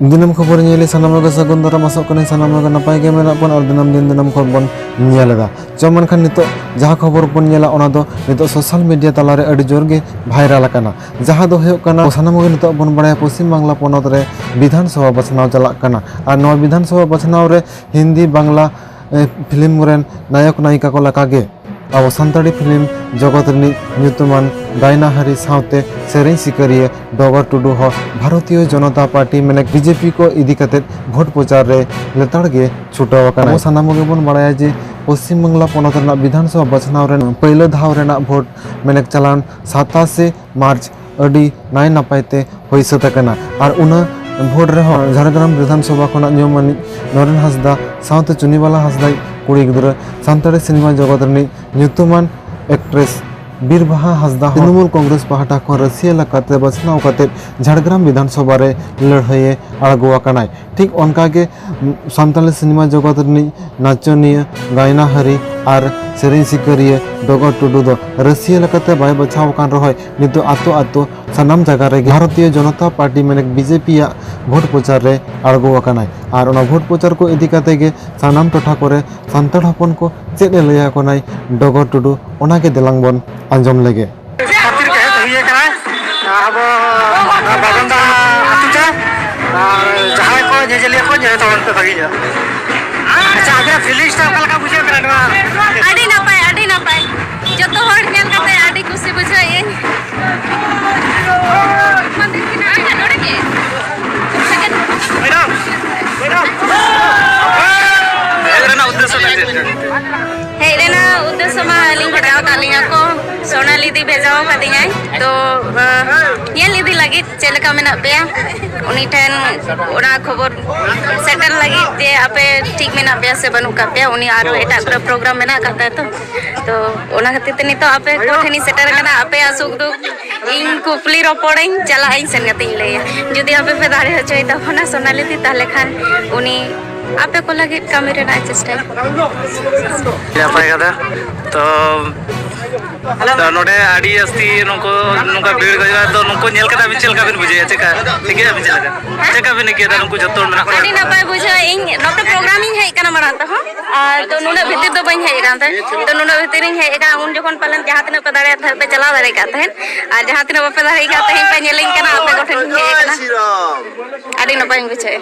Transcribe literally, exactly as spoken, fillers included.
ᱫᱤᱱᱟᱹᱢ ᱠᱷᱚᱵᱚᱨ ᱧᱮᱞ ᱥᱟᱱᱟᱢ ᱠᱚᱜᱮ ᱥᱟᱹᱜᱩᱱ ᱫᱟᱨᱟᱢ, ᱟᱥᱚᱜ ᱠᱟᱹᱱᱟᱹᱧ ᱥᱟᱱᱟᱢ ᱠᱚᱜᱮ ᱱᱟᱯᱟᱭ ᱜᱮ ᱢᱮᱱᱟᱜ ᱵᱚᱱ ᱟᱨ ᱫᱤᱱᱟᱹᱢ ᱫᱤᱱ ᱫᱤᱱᱟᱹᱢ ᱠᱷᱚᱵᱚᱨ ᱵᱚᱱ ᱧᱮᱞ ᱮᱫᱟ᱾ ᱪᱚ ᱢᱮᱱᱠᱷᱟᱱ ᱱᱤᱛᱚᱜ ᱡᱟᱦᱟᱸ ᱠᱷᱚᱵᱚᱨ ᱵᱚᱱ ᱧᱮᱞᱟ, ᱚᱱᱟ ᱫᱚ ᱱᱤᱛᱚᱜ ᱥᱳᱥᱟᱞ ᱢᱤᱰᱤᱭᱟ ᱛᱟᱞᱟᱨᱮ ᱟᱹᱰᱤ ᱡᱳᱨ ᱜᱮ ᱵᱷᱟᱭᱨᱟᱞ ᱟᱠᱟᱱᱟ, ᱡᱟᱦᱟᱸ ᱫᱚ ᱦᱩᱭᱩᱜ ᱠᱟᱱᱟ, ᱥᱟᱱᱟᱢ ᱠᱚᱜᱮ ᱱᱤᱛᱚᱜ ᱵᱚᱱ ᱵᱟᱲᱟᱭᱟ ᱯᱚᱥᱪᱤᱢ ᱵᱟᱝᱞᱟ ᱯᱚᱱᱚᱛ ᱨᱮ ᱵᱤᱫᱷᱟᱱ ᱥᱚᱵᱷᱟ ᱵᱟᱪᱷᱱᱟᱣ ᱪᱟᱞᱟᱜ ᱠᱟᱱᱟ᱾ ᱟᱨ ᱱᱚᱣᱟ ᱵᱤᱫᱷᱟᱱ ᱥᱚᱵᱷᱟ ᱵᱟᱪᱷᱱᱟᱣ ᱨᱮ ᱦᱤᱱᱫᱤ ᱵᱟᱝᱞᱟ, ᱮ, ᱯᱷᱤᱞᱢ ᱨᱮᱱ ᱱᱟᱭᱚᱠ ᱱᱟᱭᱤᱠᱟ ᱠᱚ ᱞᱮᱠᱟᱜᱮ ᱟᱵᱚ ᱥᱟᱱᱛᱟᱲᱤ ᱯᱷᱤᱞᱢ ᱡᱚᱜᱚᱛ ᱨᱤᱱᱤᱡ ᱧᱩᱛᱩᱢᱟᱱ ᱜᱟᱭᱱᱟᱦᱟᱨᱤ ᱥᱟᱶᱛᱮ ᱥᱮᱨᱮᱧ ᱥᱤᱠᱟᱹᱨᱤᱭᱟᱹ ᱰᱚᱜᱚᱨ ᱴᱩᱰᱩ ᱦᱚᱸ ᱵᱷᱟᱨᱚᱛᱤᱭᱚ ᱡᱚᱱᱚᱛᱟ ᱯᱟᱨᱴᱤ ᱢᱮᱱᱮᱠ ᱵᱤᱡᱮᱯᱤ ᱠᱚ ᱤᱫᱤ ᱠᱟᱛᱮ ᱵᱷᱳᱴ ᱯᱨᱚᱪᱟᱨ ᱨᱮ ᱞᱮᱛᱟᱲ ᱜᱮ ᱪᱷᱩᱴᱟᱹᱣ ᱟᱠᱟᱱᱟ᱾ ᱟᱵᱚ ᱥᱟᱱᱟᱢ ᱠᱚᱜᱮ ᱵᱚᱱ ᱵᱟᱲᱟᱭᱟ ᱡᱮ ᱯᱚᱥᱪᱤᱢ ᱵᱟᱝᱞᱟ ᱯᱚᱱᱚᱛ ᱨᱮᱱᱟᱜ ᱵᱤᱫᱷᱟᱱ ᱥᱚᱵᱷᱟ ᱵᱟᱪᱷᱱᱟᱣ ᱨᱮᱱᱟᱜ ᱯᱳᱭᱞᱳ ᱫᱷᱟᱣ ᱨᱮᱱᱟᱜ ᱵᱷᱳᱴ ᱢᱮᱱᱮᱠ ᱪᱟᱞᱟᱣᱮᱱ ᱥᱟᱛᱟᱥᱮ ᱢᱟᱨᱪ ᱟᱹᱰᱤ ᱱᱟᱭ ᱱᱟᱯᱟᱭ ᱛᱮ ᱦᱩᱭ ᱥᱟᱹᱛ ᱟᱠᱟᱱᱟ᱾ ᱟᱨ ᱚᱱᱟ ᱵᱷᱳᱴ ᱨᱮᱦᱚᱸ ᱡᱷᱟᱲᱜᱨᱟᱢ ᱵᱤᱫᱷᱟᱱ ᱥᱚᱵᱷᱟ ᱠᱷᱚᱱᱟᱜ ᱧᱩᱢ ᱟᱹᱱᱤᱡ ᱱᱚᱨᱮᱱ ᱦᱟᱸᱥᱫᱟ ᱥᱟᱶᱛᱮ ᱪᱩᱱᱤᱵᱟᱞᱟ ᱦᱟᱸᱥᱫᱟ ᱠᱩᱲᱤ ᱜᱤᱫᱽᱨᱟᱹ, ᱥᱟᱱᱛᱟᱲᱤ ᱥᱤᱱᱮᱢᱟ ᱡᱚᱜᱚᱛ ᱨᱤᱱᱤᱡ ᱧᱩᱛᱩᱢᱟᱱ ᱮᱠᱴᱨᱮᱥ ᱵᱤᱨᱵᱟᱦᱟ ᱦᱟᱸᱥᱫᱟ ᱦᱚᱸ ᱛᱨᱤᱱᱢᱩᱞ ᱠᱚᱝᱜᱨᱮᱥ ᱯᱟᱦᱴᱟ ᱠᱷᱚᱱ ᱨᱟᱹᱥᱤᱭᱟᱹ ᱞᱮᱠᱟᱛᱮ ᱵᱟᱪᱷᱱᱟᱣ ᱠᱟᱛᱮ ᱡᱷᱟᱲᱜᱨᱟᱢ ᱵᱤᱫᱷᱟᱱ ᱥᱚᱵᱷᱟ ᱨᱮ ᱞᱟᱹᱲᱦᱟᱹᱭᱮ ᱟᱬᱜᱚ ᱟᱠᱟᱱᱟᱭ᱾ ᱴᱷᱤᱠ ᱚᱱᱠᱟᱜᱮ ᱥᱟᱱᱛᱟᱲᱤ ᱥᱤᱱᱮᱢᱟ ᱡᱚᱜᱚᱛ ᱨᱤᱱᱤᱡ ᱱᱟᱪᱚᱱᱤᱭᱟᱹ, ᱜᱟᱭᱱᱟᱦᱟᱹᱨᱤ ᱟᱨ ᱥᱮᱨᱮᱧ ᱥᱤᱠᱟᱹᱨᱤᱭᱟᱹ ᱰᱚᱜᱚᱨ ᱴᱩᱰᱩ ᱫᱚ ᱨᱟᱹᱥᱤᱭᱟᱹ ᱞᱮᱠᱟᱛᱮ ᱵᱟᱭ ᱵᱟᱪᱷᱟᱣ ᱟᱠᱟᱱ ᱨᱮᱦᱚᱸᱭ, ᱱᱤᱛᱚᱜ ᱟᱛᱳ ᱟᱛᱳ ᱥᱟᱱᱟᱢ ᱡᱟᱭᱜᱟ ᱨᱮᱜᱮ ᱵᱷᱟᱨᱚᱛᱤᱭᱚ ᱡᱚᱱᱚᱛᱟ ᱯᱟᱨᱴᱤ ᱢᱮᱱᱮᱠ ᱵᱤᱡᱮᱯᱤ ᱭᱟᱜ ᱵᱷᱳᱴ ᱯᱨᱚᱪᱟᱨ ᱨᱮ ᱟᱬᱜᱚ ᱟᱠᱟᱱᱟᱭ᱾ ᱟᱨ ᱚᱱᱟ ᱵᱷᱳᱴ ᱯᱨᱚᱪᱟᱨ ᱠᱚ ᱤᱫᱤ ᱠᱟᱛᱮ ᱜᱮ ᱥᱟᱱᱟᱢ ᱴᱚᱴᱷᱟ ᱠᱚᱨᱮ ᱥᱟᱱᱛᱟᱲ ᱦᱚᱯᱚᱱ ᱠᱚ ᱪᱮᱫ ᱮ ᱞᱟᱹᱭ ᱟᱠᱚ ᱠᱟᱱᱟᱭ ᱰᱚᱜᱚᱨ ᱴᱩᱰᱩ, ᱚᱱᱟ ᱜᱮ ᱫᱮᱞᱟᱝ ᱵᱚᱱ ᱟᱸᱡᱚᱢ ᱞᱮᱜᱮ᱾ ᱠᱷᱟᱹᱛᱤᱨ ᱜᱮ ᱦᱮᱡ ᱦᱩᱭ ᱟᱠᱟᱱᱟ ᱟᱵᱚ ᱵᱟᱜᱟᱱᱫᱟ ᱟᱹᱛᱩ ᱛᱮ᱾ ᱟᱨ ᱡᱟᱦᱟᱸᱭ ᱠᱚ ᱧᱮᱧᱮᱞᱤᱭᱟᱹ ᱠᱚ ᱧᱮᱞ ᱛᱟᱵᱚᱱ ᱯᱮ ᱵᱷᱟᱹᱜᱤ ᱧᱚᱜ᱾ ᱟᱪᱪᱷᱟ, ᱟᱵᱤᱱᱟᱜ feelings ᱴᱟ ᱚᱠᱟ ᱞᱮᱠᱟ ᱵᱩᱡᱷᱟᱹᱜ ᱠᱟᱱᱟ ᱱᱚᱣᱟ? ᱟᱹᱰᱤ ᱱᱟᱯᱟᱭ, ᱟᱹᱰᱤ ᱱᱟᱯᱟᱭ᱾ ᱡᱚᱛᱚ ᱦᱚᱲ ᱧᱮᱞ ᱠᱟᱛᱮ ᱟᱹᱰᱤ ᱠᱩᱥᱤ ᱵᱩᱡᱷᱟᱹᱣ ᱮᱱ᱾ ᱱᱚᱰᱮ ᱜᱮ᱾ ᱦᱮᱡ ᱨᱮᱱᱟᱜ ᱩᱫᱽᱫᱮᱥᱥᱚ ᱫᱚ ᱪᱮᱫ? ᱦᱮᱡ ᱨᱮᱱᱟᱜ ᱩᱫᱽᱫᱮᱥᱥᱚ ᱢᱟ ᱟᱹᱞᱤᱧ ᱵᱷᱮᱡᱟᱣ ᱟᱠᱟᱫ ᱞᱤᱧᱟ ᱠᱚ, ᱥᱳᱱᱟᱞᱤ ᱫᱤ ᱵᱷᱮᱡᱟᱣ ᱟᱠᱟᱫᱤᱧᱟᱭ᱾ ᱛᱚ, ᱟᱸ, ᱧᱮᱞ ᱤᱫᱤ ᱞᱟᱹᱜᱤᱫ ᱪᱮᱫ ᱞᱮᱠᱟ ᱢᱮᱱᱟᱜ ᱯᱮᱭᱟ, ᱩᱱᱤ ᱴᱷᱮᱱ ᱚᱱᱟ ᱠᱷᱚᱵᱚᱨ ᱥᱮᱴᱮᱨ ᱞᱟᱹᱜᱤᱫ ᱡᱮ ᱟᱯᱮ ᱴᱷᱤᱠ ᱢᱮᱱᱟᱜ ᱯᱮᱭᱟ ᱥᱮ ᱵᱟᱹᱱᱩᱜ ᱠᱟᱜ ᱯᱮᱭᱟ᱾ ᱩᱱᱤ ᱟᱨᱚ ᱮᱴᱟᱜ ᱠᱚᱨᱮ program ᱢᱮᱱᱟᱜ ᱟᱠᱟᱫ ᱛᱟᱭᱟ ᱛᱚ᱾ ᱛᱚ, ᱚᱱᱟ ᱠᱷᱟᱹᱛᱤᱨ ᱛᱮ ᱱᱤᱛᱚᱜ ᱟᱯᱮ ᱠᱚ ᱴᱷᱮᱱᱤᱧ ᱥᱮᱴᱮᱨ ᱟᱠᱟᱱᱟ᱾ ᱟᱯᱮᱭᱟᱜ ᱥᱩᱠ ᱫᱩᱠ ᱤᱧ ᱠᱩᱯᱞᱤ ᱨᱚᱯᱚᱲᱟᱹᱧ, ᱪᱟᱞᱟᱜ ᱟᱹᱧ, ᱥᱮᱱ ᱠᱟᱛᱮᱧ ᱞᱟᱹᱭᱟ᱾ ᱡᱩᱫᱤ ᱟᱯᱮ ᱯᱮ ᱫᱟᱲᱮ ᱦᱚᱪᱚᱭ ᱛᱟᱵᱚᱱᱟ ᱥᱳᱱᱟᱞᱤ ᱫᱤ, ᱛᱟᱦᱞᱮ ᱠᱷᱟᱱ ᱩᱱᱤ ᱟᱯᱮ ᱠᱚ ᱞᱟᱹᱜᱤᱫ ᱠᱟᱹᱢᱤ ᱨᱮᱱᱟᱜ ᱪᱮᱥᱴᱟᱭᱟ᱾ ᱱᱟᱯᱟᱭ ᱠᱟᱛᱷᱟ᱾ ᱛᱚ, ᱛᱚ ᱱᱚᱰᱮ ᱟᱹᱰᱤ ᱡᱟᱹᱥᱛᱤ ᱱᱩᱠᱩ, ᱱᱚᱝᱠᱟ ᱵᱷᱤᱲ ᱠᱚ ᱦᱩᱭᱩᱜᱼᱟ, ᱛᱚ ᱱᱩᱠᱩ ᱧᱮᱞ ᱠᱟᱛᱮ ᱟᱹᱵᱤᱱ ᱪᱮᱫ ᱞᱮᱠᱟ ᱵᱤᱱ ᱵᱩᱡᱷᱟᱹᱣᱮᱫᱼᱟ? ᱪᱮᱫ ᱞᱮᱠᱟ ᱴᱷᱤᱠ ᱜᱮᱭᱟ ᱵᱤᱱ ᱪᱮᱫ ᱞᱮᱠᱟ, ᱪᱮᱫ ᱞᱮᱠᱟ ᱵᱤᱱ ᱟᱹᱭᱠᱟᱹᱣ ᱮᱫᱟ ᱱᱩᱠᱩ ᱡᱚᱛᱚ ᱦᱚᱲ ᱢᱮᱱᱟᱜ ᱠᱚᱣᱟ? ᱟᱹᱰᱤ ᱱᱟᱯᱟᱭ ᱵᱩᱡᱷᱟᱹᱣ᱾ ᱤᱧ ᱱᱚᱛᱮ ᱯᱨᱳᱜᱨᱟᱢ ᱤᱧ ᱦᱮᱡ ᱟᱠᱟᱱᱟ ᱢᱟᱲᱟᱝ ᱛᱮᱦᱚᱸ, ᱟᱨ ᱛᱚ ᱱᱩᱱᱟᱹᱜ ᱵᱷᱤᱛᱤᱨ ᱫᱚ ᱵᱟᱹᱧ ᱦᱮᱡ ᱟᱠᱟᱱ ᱛᱟᱦᱮᱸᱫ᱾ ᱛᱚ ᱱᱩᱱᱟᱹᱜ ᱵᱷᱤᱛᱤᱨ ᱤᱧ ᱦᱮᱡ ᱟᱠᱟᱱᱟ, ᱩᱱ ᱡᱚᱠᱷᱚᱱ ᱯᱟᱞᱮᱱ ᱡᱟᱦᱟᱸ ᱛᱤᱱᱟᱹᱜ ᱯᱮ ᱫᱟᱲᱮᱭᱟᱜ ᱛᱟᱦᱮᱸᱫ ᱯᱮ ᱪᱟᱞᱟᱣ ᱫᱟᱲᱮ ᱠᱟᱜ ᱛᱟᱦᱮᱸᱫ, ᱟᱨ ᱡᱟᱦᱟᱸ ᱛᱤᱱᱟᱹᱜ ᱵᱟᱯᱮ ᱫᱟᱲᱮ ᱠᱟᱜ ᱛᱟᱦᱮᱸᱫ ᱯᱮ ᱧᱮᱞᱤᱧ ᱠᱟᱱᱟ ᱟᱯᱮ ᱠᱚᱴᱷᱮᱱ ᱤᱧ ᱦᱮᱡ ᱟᱠᱟᱱᱟ᱾ ᱟᱹᱰᱤ ᱱᱟᱯᱟᱭᱤᱧ ᱵᱩᱡᱷᱟᱹᱣᱮᱫᱼᱟ᱾